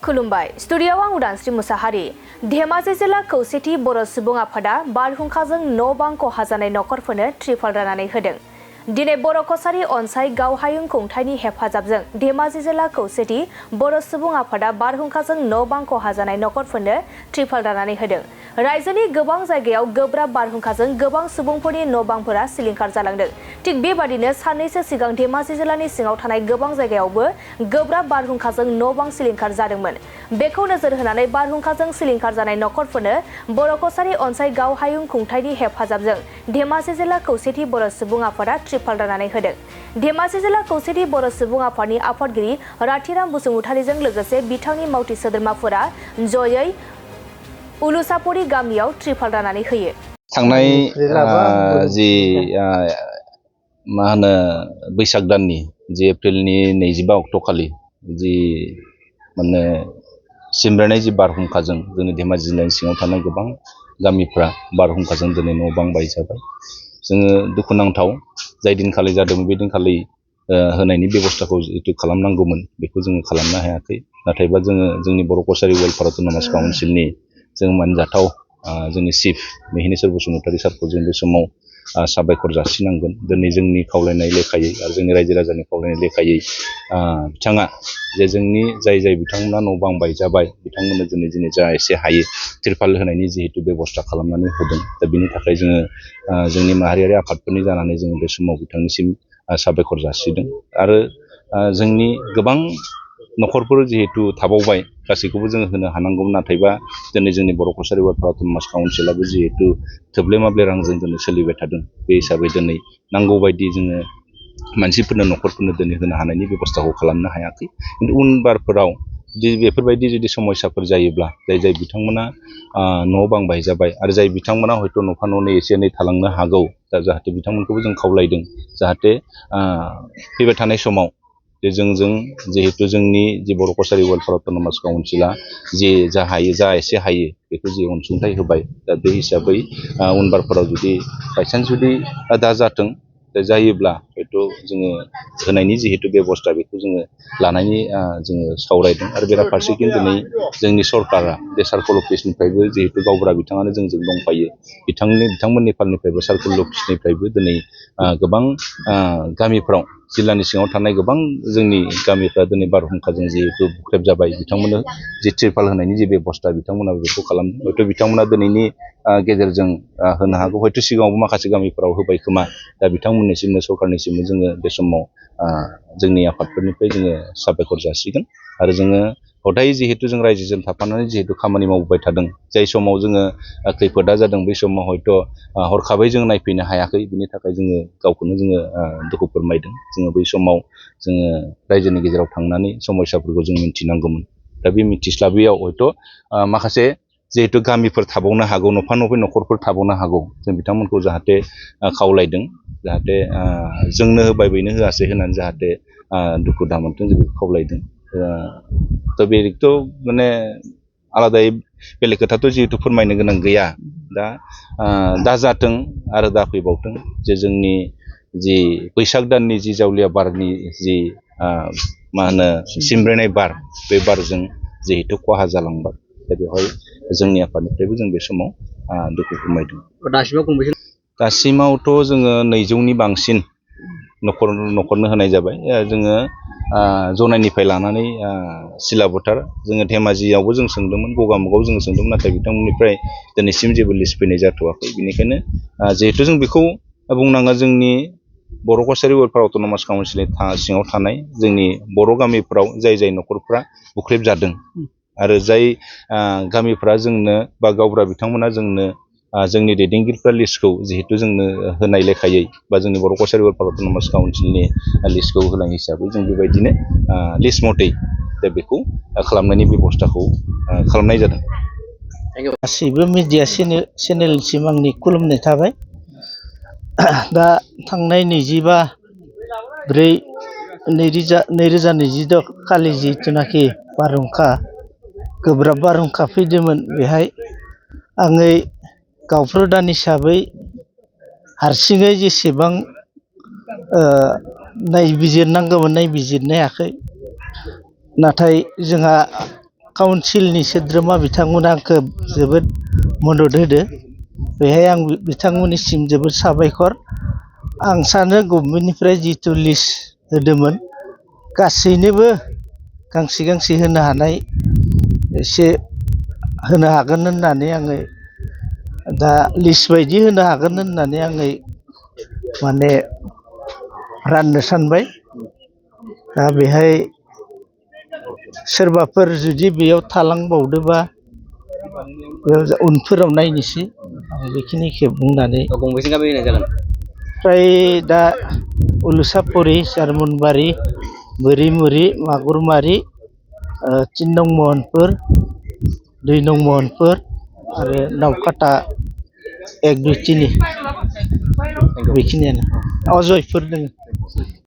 खुलुमबाय स्टुडियोआव आं उदांस्रि मुसाहारि धेमाजि जिल्ला खौसेथि बर' सुबुं आफादा बारहुंखाजों न' बां खहा जानाय नखरफोरनो त्रिपाल राननानै होदों। दिनै बर' कसारी अनसाय गावहायुं खुंथायनि हेफाजाबजों धेमाजि जिल्ला खौसेथि बर' सुबुं आफादा बारहुंखाजों न' बां खहा जानाय नखरफोरनो त्रिपाल राननानै होदों। रायजोनि गोबां जायगायाव गोब्राब बारहुंखाजों गोबां सुबुंफोरनि न' बांफोरा सिलिंखार जालांदों। थिग बेबादिनो साननैसो सिगां धेमाजि जिल्लानि सिङाव थानाय गोबां जायगायावबो गोब्राब बारहुंखाजों न' बां सिलिंखार जादोंमोन। बेखौ नोजोर होनानै बारहुंखाजों सिलिंखार जानाय नखरफोरनो बर' कसारी अनसाय गावहायुं खुंथायनि हेफाजाबजों धेमाजि जिल्ला खौसेथि बर' सुबुं आफादा त्रिपाल राननानै होदों। धेमाजि जिल्ला खौसेथि बर' सुबुं आफादनि आफादगिरि राथिराम बसुमतारीजों लोगोसे बिथांनि मावथि सोद्रोमाफोरा जयै उलुसापरि गामियाव त्रिपाल राननानै होयो। थांनाय मा होनो बैसाग दाननि जि एप्रिलनि 22 अक्ट'खालि जि माने सिमब्रेनाय जि बारहुंखाजों जोंनि धेमाजि जिल्लानि सिङाव थानाय गोबां गामिफ्रा बारहुंखाजों दिनै न' बां बायजाबाय। जोङो दुखुनांथाव जाय दिनखालि जादों बे दिनखालि होनायनि बेबस्थाखौ जितु खालामनांगौमोन बेखौ जोङो खालामनो हायाखै। नाथायबा जोङो जोंनि बर' कसारी वेलफेयार अट'नमास काउन्सिलनि जों मानजाथाव जोंनि चिफ मिहिनेश्वर बसुमतारी सारखौ जों बे समाव साबायखर जासिनांगोन। दिनै जोंनि खावलायनाय लेखायै आरो जोंनि रायजो राजानि खावलायनाय लेखायै बिथाङा जे जोंनि जाय बिथांमोना न' बां बायजाबाय बिथांमोननो दिनै जा एसे हायो त्रिपाल होनायनि जिहेतु बेबस्था खालामनानै होदों। दा बिनि थाखाय जोङो जोंनि माहारियारि आफादफोरनि जानानै जोङो बे समाव बिथांनिसिम साबायखर जासिदों। आरो जोंनि गोबां नखरफोर जिहेतु थाबावबाय गासैखौबो जोङो होनो हानांगौमोन। नाथायबा दिनै जोंनि बर' कसारी वेलफेयार अट'नमास काउन्सिलाबो जिहेतु थोब्ले माब्ले रांजों दिनै सोलिबाय थादों। बे हिसाबै दिनै नांगौ बायदि जोङो मानसिफोरनो नखरफोरनो दिनै होनो हानायनि बेबस्थाखौ खालामनो हायाखै। खिन्थु उन बारफोराव बेफोरबायदि जुदि समस्याफोर जायोब्ला जाय बिथांमोना न' बां बायजाबाय आरो जाय बिथांमोना हयथ' न'फा न'नै एसे एनै थालांनो हागौ दा जाहाथे बिथांमोनखौबो जों खावलायदों जाहाथे फैबाय थानाय समाव जे जोंजों जिहेतु जोंनि जि बर' कसारी वेलफेयार अट'नमास काउन्सिला जा हायो जा एसे हायो बेखौ जि अनसुंथाइ होबाय। दा बे हिसाबै उनबारफोराव जुदि बायसान्स जुदि दा जाथों जायोब्ला हयथ' जोङो होनायनि जिहेतु बेबस्था बेखौ जोङो लानायनि जोङो सावरायदों। आरो बेराफारसेथिं दिनै जोंनि सरकारा बे सार्कोल अफिसनिफ्रायबो जिहेतु गावबुरा बिथाङानो जोंजों दंफायो बिथांमोननि फालनिफ्रायबो सार्कोल अफिसनिफ्रायबो दिनै गोबां गामिफ्राव जिल्लानि सिङाव थानाय गोबां जोंनि गामिफ्रा दिनै बारहुंखाजों जिहेतु बुख्रेब जाबाय बिथांमोननो जि त्रिपाल होनायनि जि बेबस्था बिथांमोना बेखौ खालामदों। हयथ' बिथांमोना दिनैनि गेजेरजों होनो हागौ हयथ' सिगाङावबो माखासे गामिफोराव होबाय खोमा। दा बिथांमोननिसिमनो सरकारनिसिमनो जोङो बे समाव जोंनि आफादफोरनिफ्राय जोङो साबायखर जासिगोन। आरो जोङो हदाय जिहेतु जों रायजोजों थाफानानै जिहेतु खामानि मावबोबाय थादों जाय समाव जोङो खैफोदा जादों बै समाव हयथ' हरखाबै जों नायफैनो हायाखै। बिनि थाखाय जोङो गावखौनो जोङो दुखु फोरमायदों। जोङो बै समाव जोङो रायजोनि गेजेराव थांनानै समस्याफोरखौ जों मिथिनांगौमोन। दा बे मिथिस्लाबैयाव हयथ' माखासे जिहेतु गामिफोर थाबावनो हागौ नफा नफै नखरफोर थाबावनो हागौ जों बिथांमोनखौ जाहाथे खावलायदों जाहाथे जोंनो होबाय बैनो होआसै होननानै जाहाथे दुखु दामोनथों जों बेखौ खावलायदों। दा बेथ' माने आलादायै बेलेग खोथाथ' जिहेतु फोरमायनो गोनां गैया। दा जाथों आरो दा फैबावथों जे जोंनि जि बैसाग दाननि जि जावलिया बारनि जि मा होनो सिमब्रेनाय बार बे बारजों जिहेतु खहा जालांबाय। दा बेवहाय जोंनि आफादनिफ्रायबो जों बे समाव दुखु फोरमायदों। दासिमावथ' जोङो 200नि बांसिन नखरनो होनाय जाबाय। जोङो जनाइनिफ्राय लानानै सिलाबोथार जोङो धेमाजियावबो जों सोंदोंमोन गगामुगाव जोङो सोंदोंमोन नाथाय बिथांमोननिफ्राय दिनैसिम जेबो लिस्ट फैनाय जाथ'वाखै। बेनिखायनो जिहेतु जों बेखौ बुंनाङा जोंनि बर' कसारी वेलफेयार अट'नमास काउन्सिलनि सिङाव थानाय जोंनि बर' गामिफ्राव जाय नखरफ्रा बुख्रेब जादों आरो जाय गामिफ्रा जोंनो बा गावबुरा बिथांमोना जोंनो जोंनि दैदेनगिरिफ्रा लिस्टखौ जिहेतु जोंनो होनाय लेखायै बा जोंनि बर' कसारी वेलफेयार अट'नमास काउन्सिलनि लिस्टखौ होनाय हिसाबै जों बेबायदिनो लिस्ट मथै दा बेखौ खालामनायनि बेबस्थाखौ खालामनाय जादों। गासैबो मिडिया चेनेलसिम आंनि खुलुमनाय थाबाय। दा थांनाय 25/4/2022 खालि जिथुनाखि बारहुंखा गोब्राब बारहुंखा फैदोंमोन बेहाय आङै गावप्रधान हिसाबै हारसिङै जेसेबां नायबिजिरनांगौमोन नायबिजिरनो हायाखै। नाथाय जोंहा काउन्सिलनि सोद्रोमा बिथांमोना आंखौ जोबोद मदद होदो बेहाय आं बिथांमोननिसिम जोबोद साबायखर आं सानो गभर्नमेन्टनिफ्राय जिथु लिस्ट होदोंमोन गासैनोबो गांसे गांसे होनो हानाय एसे होनो हागोन होननानै आङो दा लिस्ट बायदि होनो हागोन होननानै आङो माने राननो सानबाय दा बेहाय सोरबाफोर जुदि बेयाव थालांबावदोबा बेयाव उनफोराव नायनोसै आं बेखिनिखौ बुंनानै गंबेसे गामि होनाय जागोन फ्राय दा उलुसापरि जारमनबारि बोरिमुरि मागुरमारि 3 नं महनपुर 2 नं महनपुर आरो नावकाटा 1 2 3 बेखिनियानो अजयफोर दङ